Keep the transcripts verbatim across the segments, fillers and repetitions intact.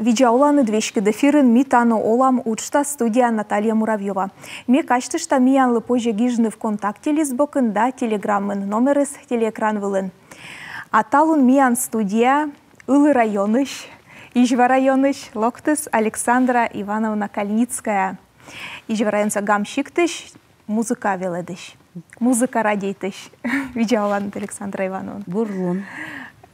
Видза оланныд! Веськыд эфирын «Ми тані олам» уджтас, студияын Наталья Муравьёва. Ме казьтышта, миянлы позьӧ гижны ВКонтакте лист бокын да Телеграмын. Номерыс телеэкран вылын. А талун миян студияӧ Ылі районысь, Изьва районысь локтіс Александра Ивановна Кальницкая. Изьва районса Гам сиктысь, музыка велӧдысь, музыка радейтысь. Видза оланныд, Александра Ивановна. Бур лун.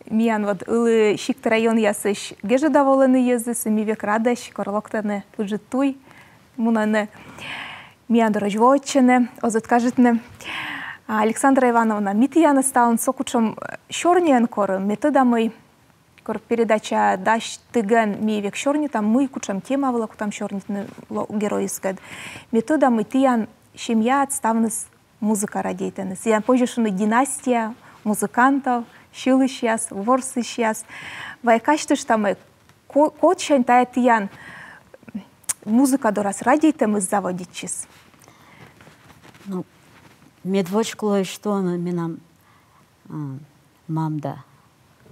Миян вот ылі сикт-районъясысь гежӧда волӧны йӧзыс, ми век радӧсь, кор локтӧны ыджыд туй, мунӧны миян дорысь воӧдчыны, оз откажитны. А, Александра Ивановна, ми тіянӧс талун со кутшӧм, э, сёрниӧн корим, ме тӧда, мый кор передача дасьтігӧн ми век сёрнитам, мый кутшӧм тема вылӧ кутам сёрнитны ло-, геройыскӧд. Ме тӧда, мый тіян семьяад ставныс музыка радейтӧны. Сійӧн позьӧ шуны династия музыкантов, сьылысьяс, ворсысьяс. Вай казьтышта, мый ко-, кодсянь тайӧ тіян музыка дорас радейтӧмыс заводитчис? Ну, медводз колӧ шуны, менам, а, мам да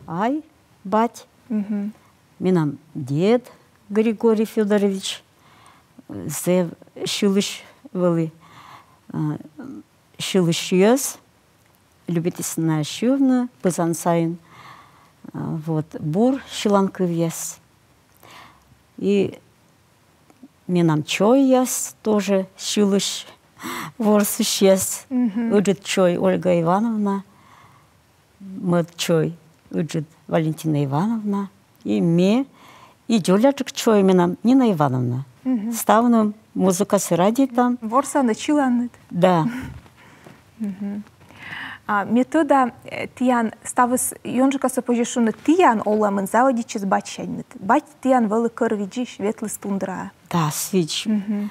ай, бать. Мгм. Менам дед Григорий Фёдорович, э, зэв сьылысь вӧлі, э, сьылысьӧс, любитіс на сьывны пызан сайын, э, вот, бур сьыланкывъяс. И менам чойяс тоже сьылысь, ворсысьяс. Мгм. Ыджыд чой Ольга Ивановна, мӧд чой ыджыд Валентина Ивановна, и ме, и дзоляджык чой менам Нина Ивановна. Мгм. Ставным музыкасӧ радейтам. Ворсанныд, сьыланныд. Да. Мгм. А ме тӧда, э, тіян ставыс ёнджыкасӧ, позьӧ шуны, тіян олӧмын заводитчис батьсяньныд. Бать тіян вӧлі кӧр видзысь, ветліс тундраӧ. Да, сідз. Мгм.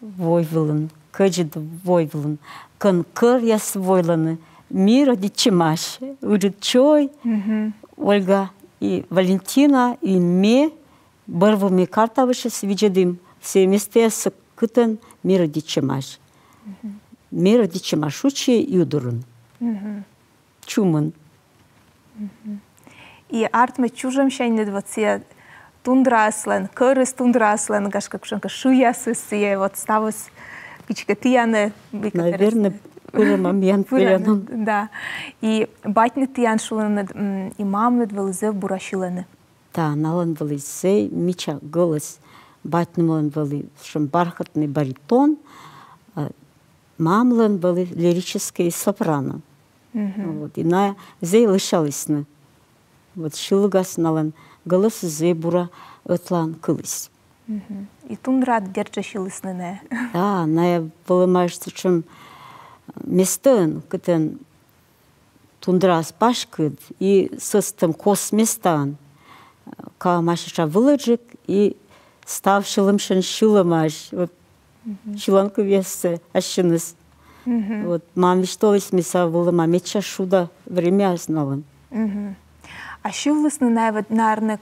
Войвылын, кӧдзыд войвылын, кӧн кӧръяс войлӧны, ми рӧдитчӧмаӧсь, ыджыд чой, мгм, Ольга и Валентина, и ме, бӧрвыв ми карта вывсьыс видзӧдім сійӧ местаяссӧ, кытӧн ми рӧдитчӧмаӧсь. Мгм. Ми рӧдитчӧмаӧсь шучи юдурын. Мгм. Чумын. Мгм. И артмӧ, чужӧмсяньныд вот сійӧ тундрааслӧн, кӧрыс тундрааслӧн, гашкӧ, кутшӧмкӧ шыясыс, сійӧ вот ставыс кыдзкӧ тіянӧ, мыйкӧ, наверно, пырӧма миян пырӧны, пырӧма. Да. И батьныд, тіян шуинныд, м, и мамныд вӧлі зэв бура сьылӧны. Да, налӧн вӧлі зэв мича гӧлӧс. Батьнымлӧн вӧлі сэтшӧм бархатный баритон, а мамлӧн вӧлі лирический сопрано. Мгм. Вот, и найӧ зэв лӧсялісны. Вот сьылігас налӧн гӧлӧсыс зэв бура ӧтлаын кыліс. Мгм. И тундраын, дерт жӧ, сьылісны найӧ. Да, найӧ вӧлӧмаӧсь сэтшӧм местаын, кытӧн тундраыс паськыд, и сӧстӧм кос местаын каӧмаӧсь сэтшӧм вылӧджык, и став сьӧлӧмсянь сьылӧмаӧсь. Вот. Мгм. Сьыланкывъяссӧ ассьыныс. Мгм. Вот. Мам висьталіс, мися, вӧлӧма медся шуда времяыс налӧн. Мгм. А сьывлісны найӧ вот, наверно,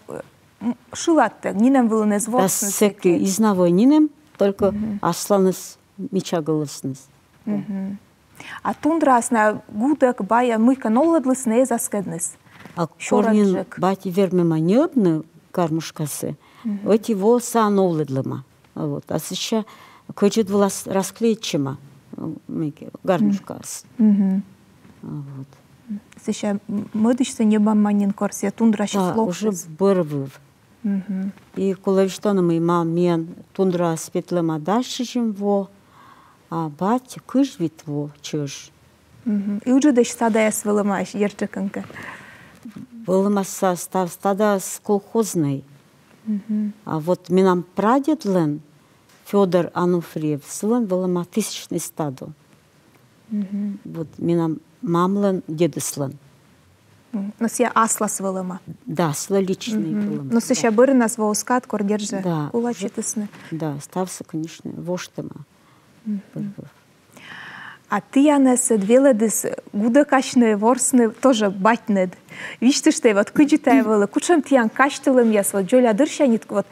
м, шылад тӧг, нинӧм вылын эз ворсны. Да, сэки, сэки. Эз на вой нинӧм, только, мгм, асланыс мича гӧлӧсныс. Мгм. А тундраас найӧ гудӧк, баян, мыйкӧ новлӧдлісны, эз аскӧдныс? А кор нин сёрӧджык бать вермӧма ньӧбны гармошкасӧ, мгм, ӧти воӧ сійӧ новлӧдлӧма. А вот, а сэсся кӧдзыд вылас расклеитчӧма, м, мыйкӧ, гармошкаыс. Мгм. А вот. Сэсся м-, мӧдысьсӧ ньӧбӧма нин, кор сійӧ тундрасьыс локтіс. Да, уже бӧрвыв. Мгм. И колӧ висьтавны, мый мам миян тундраас ветлӧма дас сизим во, а бать кызь вит во чӧж. Мгм. И ыджыдӧсь стадаяс вӧлӧмаӧсь, дерт жӧ, кӧнкӧ? Вӧлӧма, став стадаяс колхознӧй. Мгм. А вот менам прадедлӧн, Фёдор Ануфриев, сылӧн вӧлӧма тысячнӧй стадо. Мгм. Вот менам мамлӧн дедыслӧн. М, но сійӧ аслас вӧлӧма. Да, сылӧн личнӧй, мгм, вӧлӧма. Но сэсся бӧрынас воис кад, кор, дерт жӧ, да, кулачитісны. Да, ставсӧ, конечно, воштӧма. Мгм. А тіянӧс ӧд велӧдіс гудӧкасьны, ворсны тоже батьныд. Висьтыштӧй, вот кыдзи тайӧ вӧлі, кутшӧм тіян казьтылӧмъяс, вот, дзоля дырсянь, вот.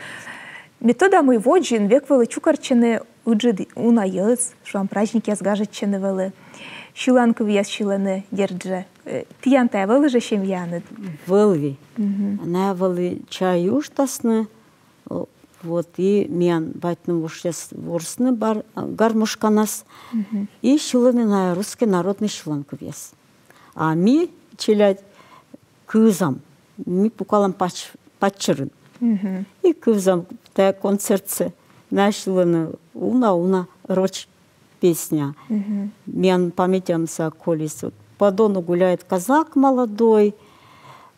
Ме тӧда, мый водзын век вӧлі чукӧртчӧны ыджыд уна йӧз, шуам, праздникъяс гажӧдчӧны вӧлі, сьыланкывъяс сьылӧны, дерт жӧ. Э, тіян тайӧ вӧлі жӧ семьяныд? Вӧлі. Мгм. Найӧ вӧлі чай юыштасны, о, вот, и миян батьным ошъяс ворсны бар-, гармошканас. Мгм. И сьылӧны найӧ русский народный сьыланкывъяс. А ми, челядь, кывзам. Ми пукалам пач-, паччӧрын. Мгм. И кывзам тайӧ концертсӧ. Найӧ сьылӧны уна-уна роч песня. Мгм. Миян памятямса колис вот: «По Дону гуляет казак молодой»,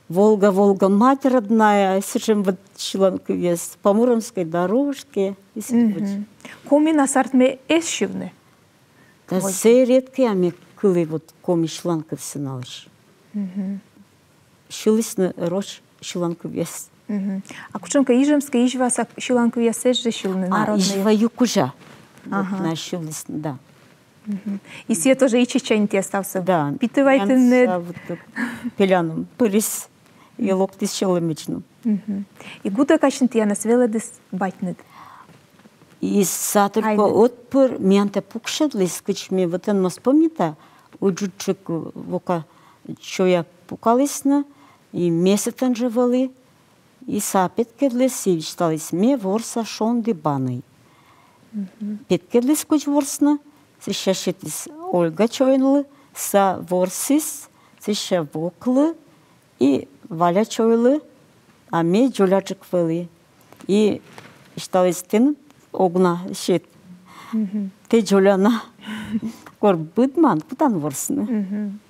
«Волга, Волга, мать родная», сэтшӧм вот сьыланкывъяс, «По Муромской дорожке». И сэтшӧм вот. Мгм. Комиӧн артмӧ эз сьывны? Да, сійӧ редкӧя ме кылі вот коми сьыланкывсӧ налысь. Мгм. Сьылісны роч сьыланкывъяс. Мгм. А кутшӧмкӧ ижемскӧй, изьваса сьыланкывъяс эз жӧ сьывны, а, народнӧй? Изьва ю кузя. Вот. Ага. Найӧ сьылісны, да. Мгм. И сійӧ тоже ичӧтсянь тіян ставсӧ, да, питывайтінныд? Миян ставсӧ вот пеляным пырис и локтіс сьӧлӧмӧдз, ну. Мгм. И гудӧкасьны тіянӧс велӧдіс батьныд? И сійӧ только ӧтпыр миян тэ пуксьӧдліс, кыдз ме вот ӧні моз помнита, уджыдджык вока чоя пукалісны, и ме сэтӧн жӧ вӧлі, и сійӧ петкӧдліс и висьталіс: «Ме ворса «Шонді бані». Мгм. Петкӧдліс, кыдз ворсны, сэсся сетіс Ольга чойыслы, сійӧ ворсіс, сэсся воклы и Валя чойлы, а ме дзоляджык вӧлі. И висьталіс: «Тэныд ог на сет. Мгм. Тэ дзоляна. Кор быдман, кутан ворсны». Мгм.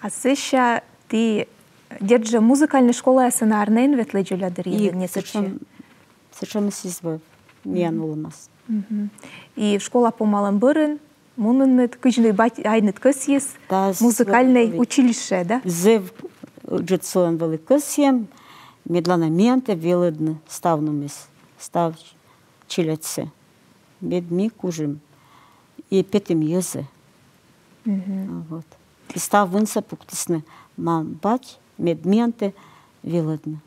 А сэсся ті, дерт жӧ, музыкальнӧй школаясӧ, наверно, эн ветлӧй дзоля дырйи? И нетӧдчи. Сэтшӧм, сэтшӧмыс эз вӧв миян олӧмас. Мгм. И школа помалӧм бӧрын мунінныд, кыдз нӧ бать-, айныд кӧсйис, да, музыкальнӧй училищеӧ, да? Зэв ыджыд сылӧн вӧлі кӧсйӧм, медлана миянтӧ велӧдны ставнымӧс, став челядьсӧ. Мед ми кужим и петім йӧзӧ. Мгм. Вот. И став вынсӧ пуктісны мам-бать, мед миянтӧ велӧдны.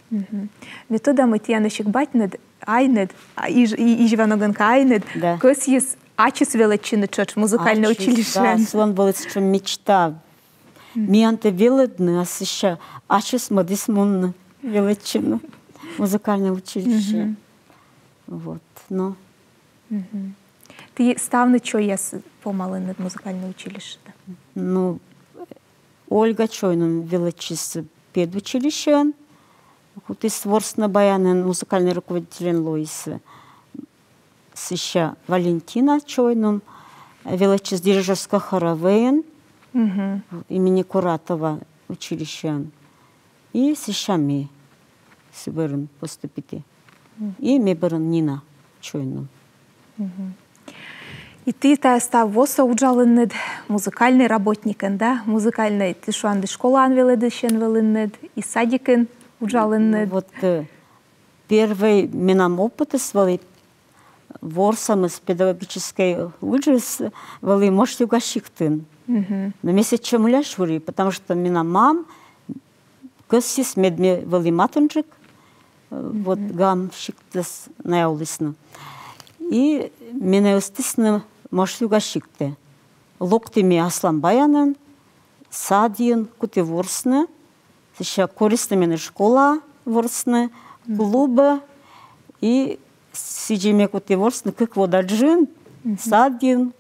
Мгм. Ме тӧда, мый тіян ещӧ батьныд, айныд, а, изь-, и-, изьва ногӧн кӧ айныд, да, кӧсйис ачыс велӧдчыны тшӧтш музыкальнӧй училищеын. Ачыс, да, сылӧн вӧлі сэтшӧм мечта. Мгм. Миянтӧ велӧдны, а сэсся ачыс мӧдіс мунны велӧдчыны музыкальнӧй училищеӧ. Мгм. Вот, но. Мгм. Ті ставныд чойяс помалінныд музыкальнӧй училищеӧ? Ну, Ольга чойным велӧдчис педучилищеын, кутіс ворсны баянӧн, музыкальнӧй руководительӧн лоис. Сэсся Валентина чойным велӧдчис дирижёрскӧй хоровӧйын, мгм, имени Куратова училищеын. И сэсся ме сы бӧрын поступиті. Мгм. И ме бӧрын Нина чойным. Мгм. И ті тайӧ став восӧ уджалінныд музыкальнӧй работникӧн, да? Музыкальнӧй, ті шуанныд, школаын велӧдысьӧн вӧлінныд, и садикын уджалінныд. Вот, э, первой менам опытыс вӧлі ворсӧмыс, педагогическӧй уджыс вӧлі Мошъюга сиктын. Мгм. Но ме сэтчӧ мыля сюри, потому что менам мам кӧсйис, мед ме вӧлі матынджык, э, вот, мгм, Гам сиктас найӧ олісны. И менӧ ӧзтісны Мошъюга сиктӧ. Локті ме аслам баянӧн, садйын куті ворсны, сэсся корисны менӧ школаӧ ворсны, мгм, клубӧ, и сідзи ме куті ворсны кык вода джын, мгм, садйын,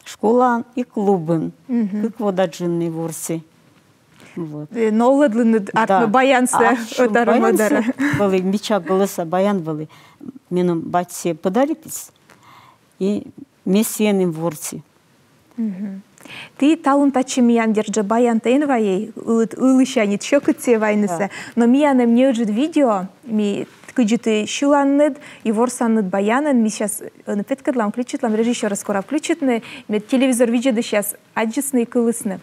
школаын и клубын. Мгм. Кык вода джын ме ворси. Вот. Э, но овлӧдлінныд артмӧ баянсӧ ӧтарӧ-мӧдарӧ. Баянсӧ вӧлі, мича гӧлӧса баян вӧлі. Меным бать сійӧ подаритіс, и ме сійӧн нин ворси. Мгм. Ті талун татчӧ миян, дерт жӧ, баянтӧ эн вайӧй, ылыд-, ылысяньыд сьӧкыд сійӧ вайнысӧ. Да. Но миян эм неыджыд видео, ми, кыдзи ті сьыланныд и ворсанныд баянӧн, ми сейчас, э, петкӧдлам, включитлам, режиссёрӧс кора включитны, мед телевизор видзӧдысьяс аддзисны и кылісны.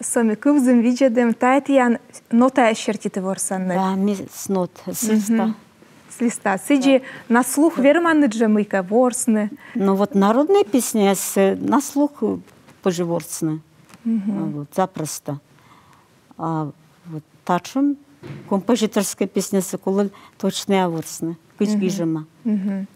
Со ми кывзім, видзӧдім, тайӧ тіян нотаяс серти ті ворсанныд. Да, ми с нот, с листа. Мгм. С листа. Сідзи на слух верманныд жӧ мыйкӧ ворсны? Ну вот народнӧй песняяс на слух, э, позьӧ ворсны. Мгм. А вот, запросто. А вот татшӧм композиторскӧй песняяссӧ колӧ точнӧя ворсны, кыдз гижӧма. Мгм.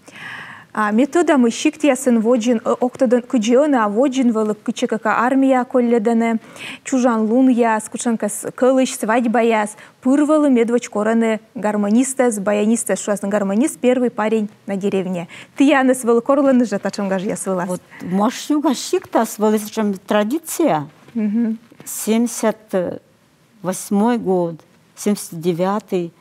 А ме тӧда, мый сиктъясын водзын, э, ог тӧд, кыдзи ӧні, а водзын вӧлі, кытчӧкӧ армияӧ колльӧдӧны, чужан лунъяс, кутшӧмкӧ с-, кӧлысь, свадьбаяс, пыр вӧлі медводз корӧны гармонистӧс, баянистӧс, шуасны, гармонист — первый парень на деревне. Тіянӧс вӧлі корлӧны жӧ татшӧм гажъяс вылас? Вот Мошъюгас сиктас вӧлі сэтшӧм традиция. Мгм. Семьдесят восьмой год, семьдесят девятый,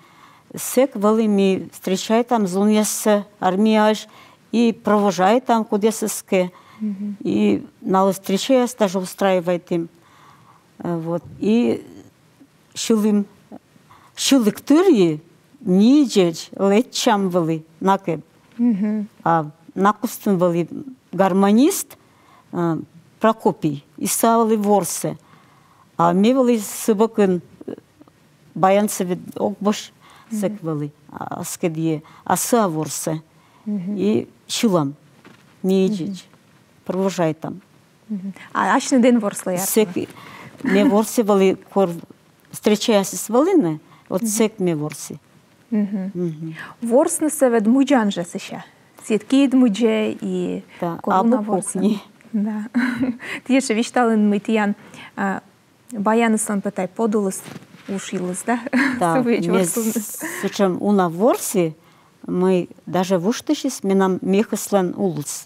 сэк вӧлі ми встречайтам зонъяссӧ армияысь и провожайтам кодъясӧс кӧ. Мгм. И налы встречаяс даже устраивайтім. Э, вот. И сьылім, сьылігтырйи нин жӧ лэччам вӧлі накӧд. Мгм. А накостын вӧлі гармонист, э, Прокопий, и сыа вӧлі ворсӧ. А ме вӧлі сы бокын, э, баянсӧ ведь ог босьт, сэк вӧлі, а, аскӧдӧ, а сыа ворсӧ. Мгм. И сьылам нин жӧ, провожайтам. Мгм. А асьныд эн ворслы, я? Сэк ме ворси вӧлі, кор встречаясыс вӧліны, вот сэк ме ворси. Мгм. Мгм. Ворснысӧ ведь мыдзан жӧ сэсся. Сійӧ киыд мыдзӧ и... Да, колӧ уна абу ворсны. Кокни. Да. Ті ещӧ висьталін, мый тіян, а, баяныслӧн пӧ тай подулыс, уж йылыс, да? Да, ме сэтшӧм уна ворси, мый даже вуштысис менам мехыслӧн улыс.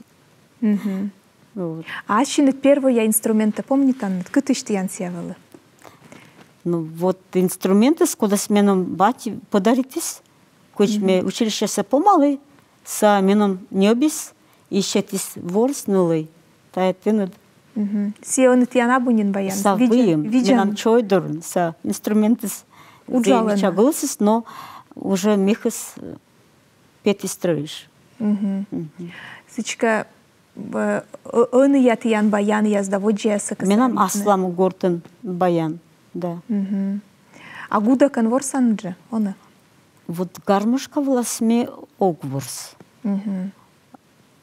Мгм. Вот. А асьныд первойя инструментсӧ помнитанныд, кытысь тіян сійӧ вӧлі? Ну, вот инструментыс, кодӧс меным бать подаритіс, кыдз ме училищесӧ помалі, сыа меным ньӧбис и сетіс ворснылы, тайӧ тэныд. Мгм. Сійӧ ӧні тіян абу нин баян? Сійӧ абу нин, видзан. Менам чой дорын сыа инструментыс. Уджалӧны. Мича гӧлӧсыс, но уже мехыс, э, петіс стрӧйысь. Мгм. Мгм. Сідзкӧ, э, ӧ-, ӧнія тіян баянъяс да водзаяс кӧ? Менам аслам гортын баян, да. Мгм. А гудӧкӧн ворсанныд жӧ, он-ӧ? Вот гармошка вылас ме ог ворс. Мгм.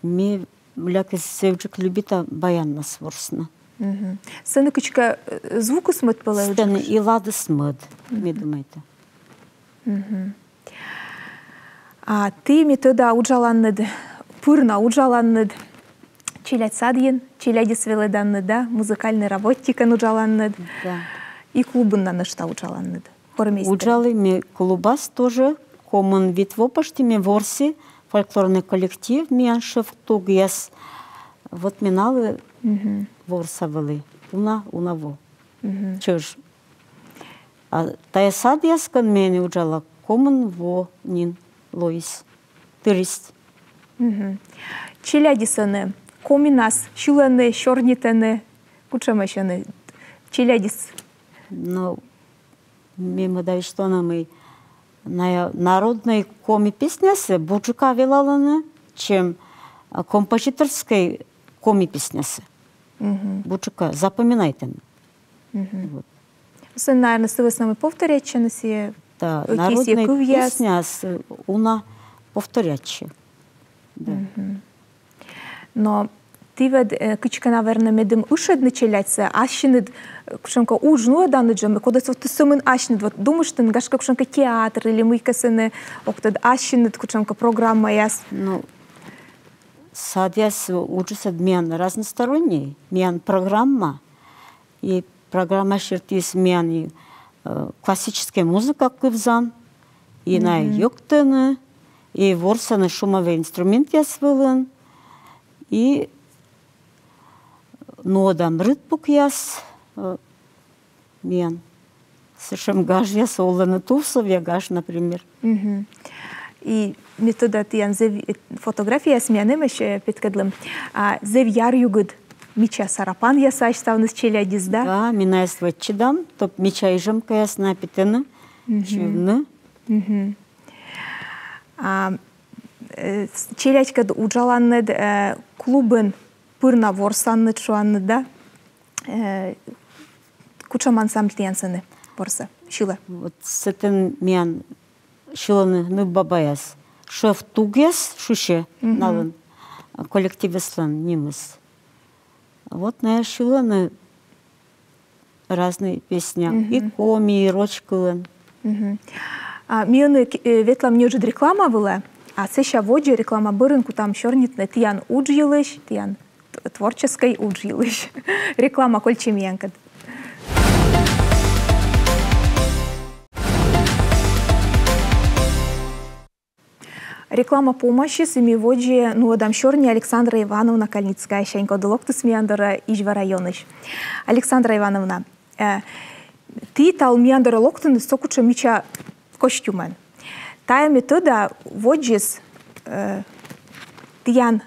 Ме лякӧ зэв ыджыд любита баяннас ворсны. Мгм. Сэні кыдзкӧ, э, звукыс мӧд пӧлӧс? Сэні и ладыс мӧд, ме думайта. Мгм. А ті, ме тӧда, уджаланныд, пыр на уджаланныд челядь садйын, челядьӧс велӧданныд, да, музыкальнӧй работникӧн уджаланныд. Да. И клубын на нӧшта уджаланныд. Хормейстерӧн. Уджалі ме клубас тоже, комын вит во пӧшти ме ворси, фольклорнӧй коллектив миян «Шевкугъяс». Вот ме налы ворса вӧлі уна, уна во. Мгм. Чӧж. А тайӧ садъяскӧд ме ӧні уджала комын во нин лоис. Тырис. Мгм. Челядьыс ӧні комиӧн сьылӧны, сёрнитӧны, кутшӧмӧсь ӧні челядьыс? Ну, ме мӧда висьтала, мый ная-, народнӧй коми песнясӧ бурджыка велалӧны, чем, а, композиторскӧй коми песнясӧ. Мгм. Бурджыка запоминайтӧны. Мгм. Вот. Сэн, наверно, сы вӧсна, мый повторяйтчӧны сійӧ. Да, э, народнӧй кывъяс. Песняяс, э, уна повторяйтчӧ. Да. Мгм. Но ті ведь, э, кыдзкӧ, наверно, медым ышӧдны челядьсӧ, ассьыныд, э, кутшӧмкӧ удж нуӧданныд жӧ, мый кодӧс вот сӧмын ассьыныд, вот думыштін, гашкӧ, кутшӧмкӧ театр или мыйкӧ сэні, ог тӧд, ассьыныд кутшӧмкӧ программаяс. Ну, садъяс уджыс ӧд миян разностороннӧй, миян программа, и программа сертиыс миян и, э, классическӧй музыка кывзам, и найӧ йӧктӧны, и ворсӧны шумовӧй инструментъяс вылын, и нуӧдам рытпукъяс, э, миян. Сэтшӧм гажъяс олӧны, тувсовъя гаж, например. Мгм. И ме тӧда, тіян зэв, э, фотографияяс миян эмӧсь, э, петкӧдлім. А зэв яръюгыд мича сарапанъясӧ ставныс челядьыс, да? Да, ми найӧс вӧччӧдам, то мича ижемкаяс на петӧны, мгм, сьывны. Мгм. А, э, с-, челядькӧд уджаланныд, э, клубын пыр на ворсанныд, шуанныд, да? Э, Кутшӧм ансамбль тіян сэні ворсӧ, сьылӧ? Вот сэтӧн миян сьылӧны нывбабаяс. «Шӧвк тугъяс» шусьӧ налӧн, коллективъяслӧн нимыс. Вот найӧ сьылӧны разные песня. И коми, и роч кылӧн. А, ми ӧні, э, ветлам неыджыд реклама вылӧ, а сэсся водзӧ реклама бӧрын кутам сёрнитны тіян удж йылысь, тіян т-, творческӧй удж йылысь. Реклама, кольччӧй миянкӧд. Реклама помасис, и ми водзӧ нуӧдам сёрни Александра Ивановна Кальницкаясянь, коді локтіс миян дорӧ Изьва районысь. Александра Ивановна, э, ті тал миян дорӧ локтінныд со кутшӧм мича костюмӧн. Тайӧ, ме тӧда, водзис, э, тіян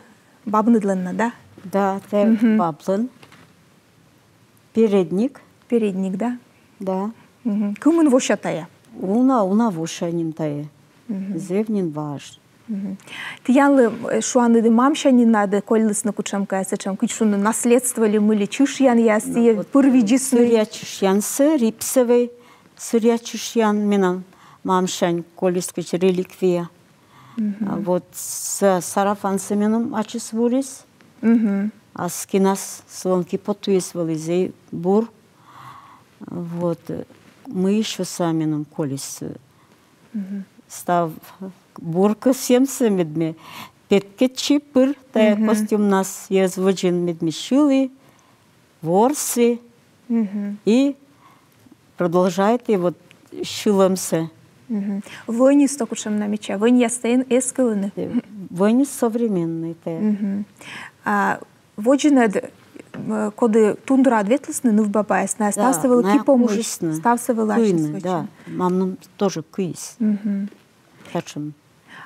бабныдлӧн на, да? Да, тайӧ баблӧн. Передник. Передник, да? Да. Мгм. Кымын вося тайӧ? Уна, уна вося нин тайӧ. Зэв нин важ. Тіянлы, э, шуам, ӧд мамсянь нин кольлісны кутшӧмкӧ сэтшӧм, кыдз шуны, наследство ли мый ли, чышъянъяс, сійӧ пыр видзисны. Сырья чышъянсӧ, рипсовӧй сырья чышъян менам мамсянь колис кыдз реликвия. А вот с-, сарафансӧ менам ачыс вурис. А скинас сылӧн киподтуйыс вӧлі зэй бур. Вот, э, мый ещё сійӧ менам колис. Став бур кӧсйӧмсӧ, мед ме петкӧдчи пыр тайӧ костюмнас, йӧз водзын мед ме сьылі, ворсі и продолжайті вот сьылӧмсӧ. Вӧньыс то кутшӧм на мича, вӧньястӧ эз кылыны? Вӧньыс современнӧй тайӧ. А водзынад, э, коді тундраыд ветлісны, нывбабаяс, найӧ ставсӧ вӧлі кипомысь, ставсӧ вӧлі ассьыс вӧчӧны. Да, мамным тоже кыйис. Татшӧм.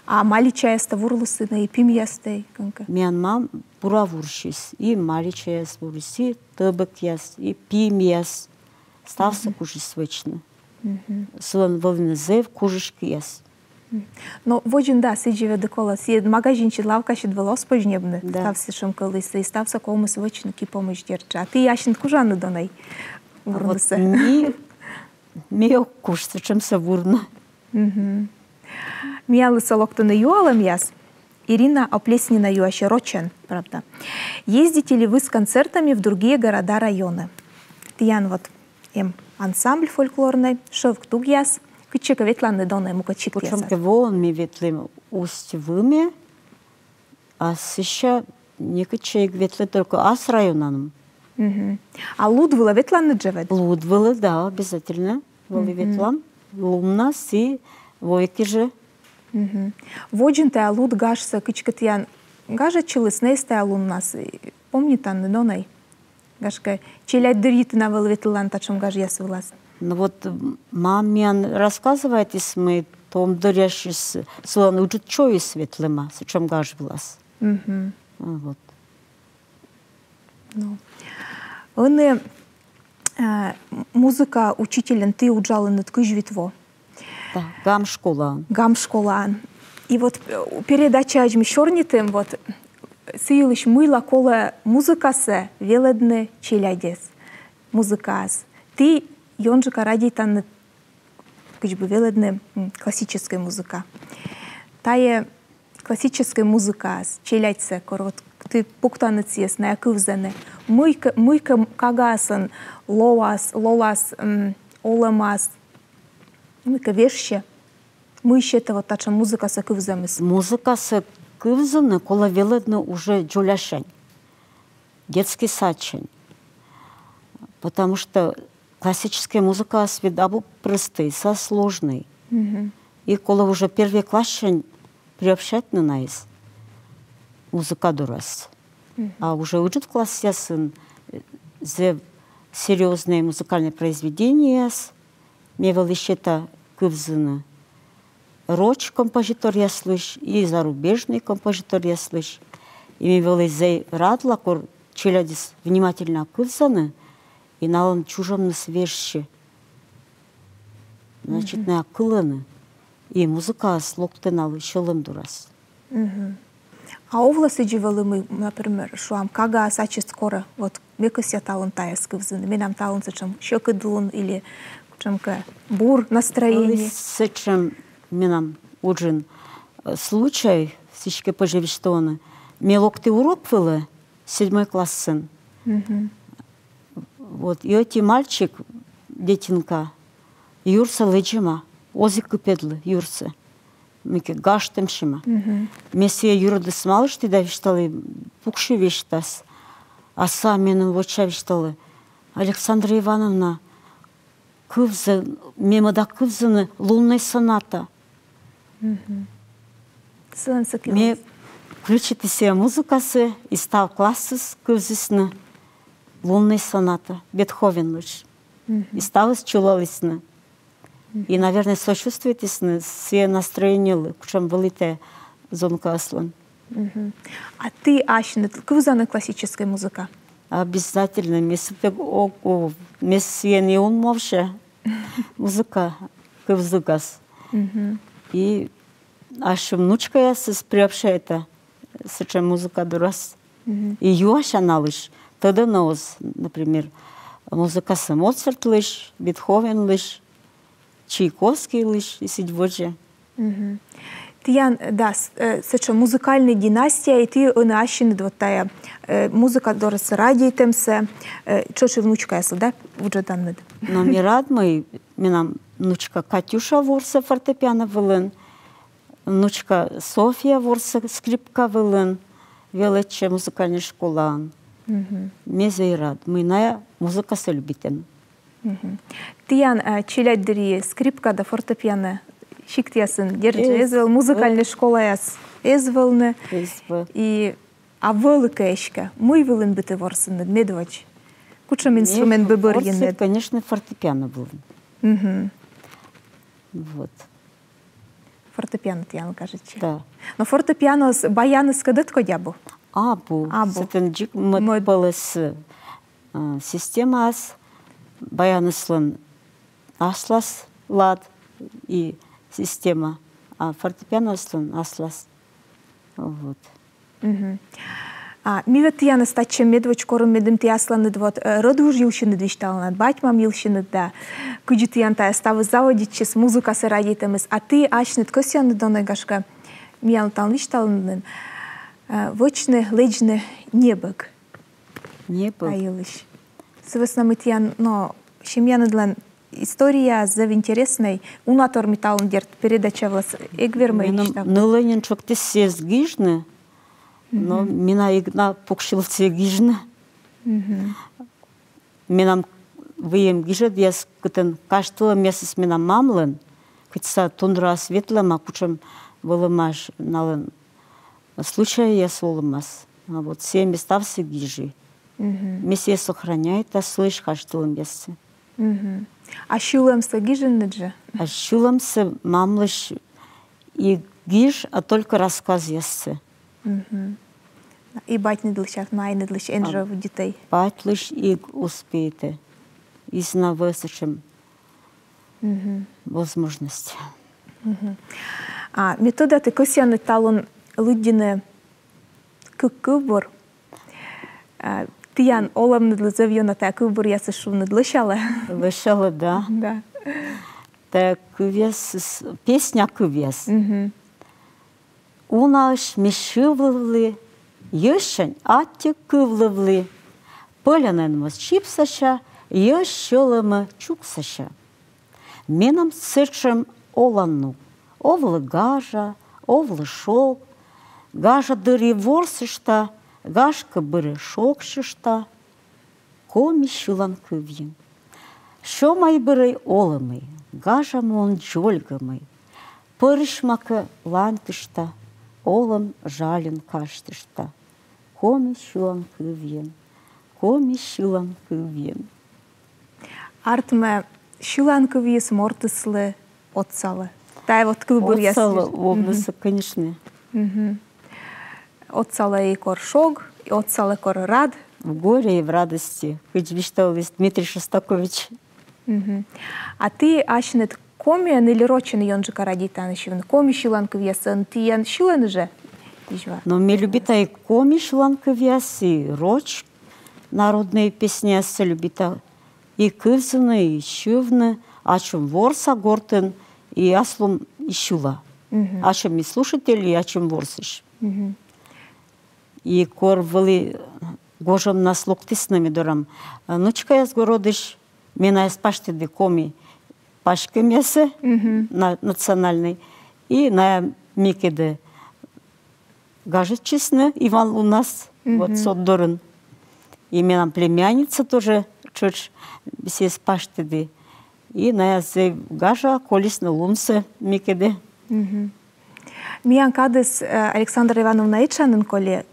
А маличаястӧ вурлісны и пимъястӧ, и кӧнкӧ? Миян мам бура вурсис, и маличаяс вурсис, и тӧбӧкъяс, и пимъяс. Ставсӧ кужис вӧчны. Сылӧн вӧліны зэв кужысь кияс. Но водзын да, сідзи ӧд и колӧ, сійӧ магазинсьыд, лавкасьыд вылӧ оз позь ньӧбны, ставсӧ сэтшӧмкӧ лоис, и ставсӧ ковмис вӧчны кипомысь, дерт жӧ. А ті асьныд кужанныд онӧй вурнысӧ? Ми ог куж сэтшӧмсӧ вурны. Миянлы со локтӧны юалӧмъяс. Ирина Оплеснина юасьӧ, рочӧн, правда. Ездите ли вы с концертами в другие города, районы? Тіян вот эм ансамбль фольклорнӧй, «Шӧвк тугъяс», кытчӧкӧ ветланныд онӧй мукӧд сиктъясас? Кутшӧмкӧ воӧн ми ветлім Усть-Вымӧ, а сэсся некытчӧ эг ветлы, только ас районаным. А Луд вылӧ ветланныд жӧ ӧд? Луд вылӧ, да, обязательно. Вӧлі ветлам луннас и войӧ кежӧ. Водзын тайӧ Луд гажсӧ кыдзкӧ тіян гажӧдчыліс на эз тайӧ луннас? Помнитанныд онӧй? Гашкӧ, челядьдырйи ті на вӧлі ветлывлан татшӧм гажъяс вылас. Ну вот, м, мам миян рассказывайтіс, мый том дырйи сылӧн ыджыд чойыс ветлӧма сэтшӧм гаж вылас. А, вот. Но. Ӧні, э, музыка учительӧн ті уджалінныд кызь вит во. Да, Гам школаын. Гам школаын. И вот, э, передачаысь ми сёрнитім вот сы йылысь, мыйла колӧ музыкасӧ велӧдны челядьӧс, музыкаас. Ті ёнджыка радейтанныд кыдз бы велӧдны, м, классическӧй музыка. Тайӧ классическӧй музыкаас челядьсӧ, кор вот ті пуктанныд сійӧс, найӧ кывзӧны. Мыйкӧ, мыйкӧ кагаысын лолас, лолас, м, олӧмас, мыйкӧ вежсьӧ. Мый сетӧ вот татшӧм музыкасӧ кывзӧмыс? Музыкасӧ кывзыны колӧ велӧдны уже дзолясянь, детский садсянь. Потому что классическӧй музыкаыс ведь абу простӧй, сійӧ сложнӧй. И колӧ уже первый классянь приобщайтны найӧс музыка дорас. А уже ыджыд классъясын, э, зэв серьёзнӧй музыкальнӧй произведениеяс ме вӧлі сета кывзыны роч композиторъяслысь и зарубежнӧй композиторъяслысь. И ме вӧлі зэй радла, кор челядьыс внимательно кывзӧны, и налӧн чужӧмныс вежсьӧ. Значит, найӧ кылӧны, и музыкаыс локтӧ налы сьӧлӧм дорас. А овлӧ сідзи вӧлі, мый, например, шуам, кагаыс ачыс корӧ, вот ме кӧсъя талун тайӧс кывзыны, менам талун сэтшӧм сьӧкыдлун или кутшӧмкӧ бур настроение? Вӧлі сэтшӧм менам уджын, э, случай, сідзкӧ позьӧ висьтооны. Ме локті урок вылӧ седьмой классын. Вот, и ӧти мальчик, детинка, юрсӧ лэдзӧма, оз и кыпӧдлы юрсӧ. Мыйкӧ гажтӧмсьӧма. Ме сійӧ юрӧдыс малышті да висьталі, пуксьы весьтас. А сійӧ меным воча висьталӧ: «Александра Ивановна, кывзы, ме мӧда кывзыны луннӧй соната». Ме включиті сійӧ музыкасӧ, и став классыс кывзісны луннӧй соната Бетховенлысь. И ставыс чулалісны. И, наверное, сочувствуйтісны сійӧ настроениелы, кутшӧм вӧлі тайӧ зонкаыслӧн. А ті асьныд кывзанныд классическӧй музыка? Обязательно. Ме сэтӧг, ог, ог, ме сійӧн и унмовся. Музыка, кывзігас. И ассьым внучкаясӧс приобщайта сэтшӧм музыка дорас. И юася налысь, тӧдӧны оз, например, музыкасӧ Моцартлысь, Бетховенлысь, Чайковскийлысь и сідз водзӧ. Тіян, да, с-, э, сэтшӧм музыкальнӧй династия, и ті ӧні ассьыныд вот тайӧ, э, музыка дорас радейтӧмсӧ, э, тшӧтш и внучкаяслы, да, вуджӧданныд? Но ме рад, мый менам внучка Катюша ворсӧ фортепиано вылын, внучка Софья ворсӧ скрипка вылын, велӧдчӧ музыкальнӧй школаын. Ме зэй рад, мый найӧ музыкасӧ любитӧны. Тіян, а, челядьдырйи скрипка да фортепиано сиктъясын, дерт жӧ, эз вӧв, музыкальнӧй школаяс эз вӧвны. Эз вӧв. И, а вӧлі кӧ эськӧ, мый вылын бы ті ворсінныд медводз? Кутшӧм инструмент бы бӧрйинныд? Конечно, фортепиано вылын. Вот. Фортепиано тіян кажитчӧ. Да. Но фортепианоыс баяныскӧд ӧткодь абу? Абу. Абу. Сэтӧн дзик мӧд пӧлӧс, а, системаыс, баяныслӧн аслас лад и система, а фортепианоыслӧн аслас. Вот. А ми вед тіянӧс татчӧ медводз корим, медым ті асланыд вот, э, рӧдвуж йылысьыныд висьталінныд, бать-мам йылысьыныд да. Кыдзи тіян тайӧ ставыс заводитчис, музыкасӧ радейтӧмыс. А ті асьныд кӧсъянныд, донӧ, гашкӧ, миянлы талун висьталны нин, э, вӧчны, лэдзны небӧг. Небӧг. Та йылысь. Сы вӧсна мый тіян, но, семьяныдлӧн история зэв интереснӧй. Уна тор ми талун, дерт, передача вылас эг вермӧй висьтавны. Меным нылӧн нин тшӧктіс сійӧс гижны, но ме на эг на пуксьылы сійӧс гижны. Менам выйым гижӧдъяс, кытӧн кажитчӧмъясыс менам мамлӧн, кытчӧ тундраас ветлӧма, кутшӧм вӧлӧмаӧсь налӧн случайяс олӧмас. А вот сійӧ ме ставсӧ гижи. Ме сійӧс сохраняйта, сылысь кажитчӧмъяссӧ. А сьылӧмсӧ гижинныд жӧ? А сьылӧмсӧ мамлысь эг гиж, а только рассказъяссӧ. И батьныдлысь, артмӧ, айныдлысь эн жӧ удитӧй? Батьлысь эг успейтӧ. Эз на вӧв сэтшӧм возможность. А ме тӧда, ті кӧсъянныд талун лыддьыны кык кывбур. А тіян олӧмныдлы зэв ёна тайӧ кывбуръясыс, шуныд, лӧсялӧ. Лӧсялӧ, да. Да. Тайӧ кывъясыс, песня кывъяс. Унаысь ме сьывлывлі, йӧзсянь аттьӧ кывлывлі, пӧльӧн эн моз чипсася, йӧз сьӧлӧмӧ чуксася. Менам сэтшӧм оланнук: овлӧ гажа, овлӧ шог, гажа дырйи ворсышта, гашкӧ, бырӧ шогсьышта. Коми сьылан кывйӧн. Сёмӧй-бырӧй олӧмӧй, гажа муын дзольгӧмӧй. Пӧрысьма кӧ ланьтышта, олӧм жальӧн казьтышта. Коми сьылан кывйӧн, коми сьылан кывйӧн. Артмӧ, сьылан кывйыс мортыслы отсалӧ. Тайӧ вот кывбуръяс. Отсалӧ, конечно. Отсалӧ и кор шог, и отсалӧ кор рад. В горе и в радости. Кыдз висьталіс Дмитрий Шостакович. А ті асьныд комиӧн или рочӧн ёнджыка радейтанныд сьывны? Коми сьылан кывъяссӧ тіян сьылӧны жӧ? Изьва. Но ме любита и коми сьыланкывъяс, и роч народные песняяссӧ любита, и кывзыны, и сьывны, ачым ворса гортын, и аслым и сьыла. Ачым и слушатель, и ачым ворсысь. И кор вӧлі гожӧмнас локтісны ме дорам, э, внучкаяс городысь, ме найӧс пасьтӧді коми паськӧмъясӧ, на-, национальный, и найӧ мекӧд гажӧдчисны Иван лунас, вот, сот дорын. И менам племянница тоже тшӧтш, сійӧс пасьтӧді. И найӧ зэв гажа колисны лунсӧ мекӧд. Миян кадыс, э, Александра Ивановна, этша нин колі.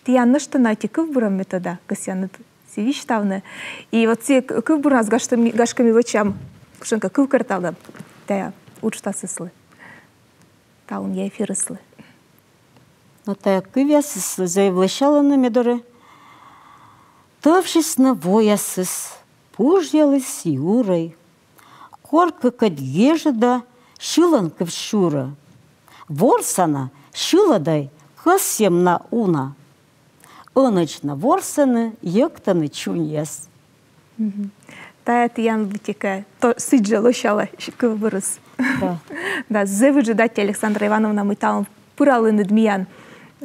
Тіян нӧшта на ӧти кывбурӧм, ме тӧда, кӧсъянныд сійӧс висьтавны. И вот сійӧ к-, кывбурнас, гашкӧ, ми, гашкӧ, ми вӧчам кутшӧмкӧ кывкӧрталӧм тайӧ уджтасыслы, талунъя эфирыслы. Но тайӧ кывъясыс зэв лӧсялӧны ме дорӧ. Тӧвзисны воясыс, пужъяліс юрӧй. Коркӧ кӧть гежӧда, сьыланкыв сюрӧ. Ворсана, сьылӧдай, кӧсйӧм на уна. Ӧнӧдз на ворсӧны, йӧктӧны чуньяс. Тайӧ тіян быттьӧкӧ то сідзжӧ лӧсялӧ кывбурыс. Да. Да, зэв ыджыд аттьӧ, Александра Ивановна, мый талун пыралінныд миян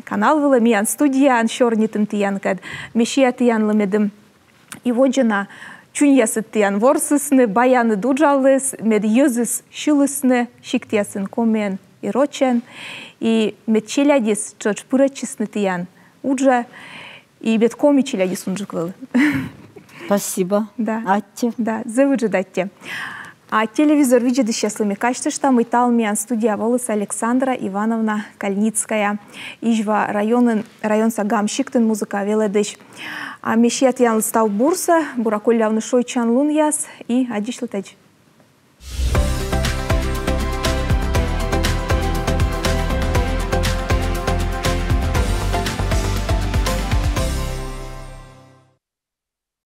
канал вылӧ, миян студияын, сёрнитім тіянкӧд. Ме сиа тіянлы, медым и водзӧ на чуньясыд тіян ворсісны, баяныд уджаліс, мед йӧзыс сьылісны сиктъясын комиӧн и рочӧн, и мед челядьыс тшӧтш пырӧдчисны тіян уджӧ, и мед коми челядьыс унджык вӧлі. Спасибо. Да. Аттьӧ. Да, зэв ыджыд аттьӧ. А телевизор видзӧдысьяслы ме казьтышта, мый талун миян студияӧ воліс Александра Ивановна Кальницкая, Изьва районын, районса Гам сиктын музыка велӧдысь. А ме сиа тіянлы став бурсӧ, бура коллявны шойччан лунъяс и аддзысьлытӧдз.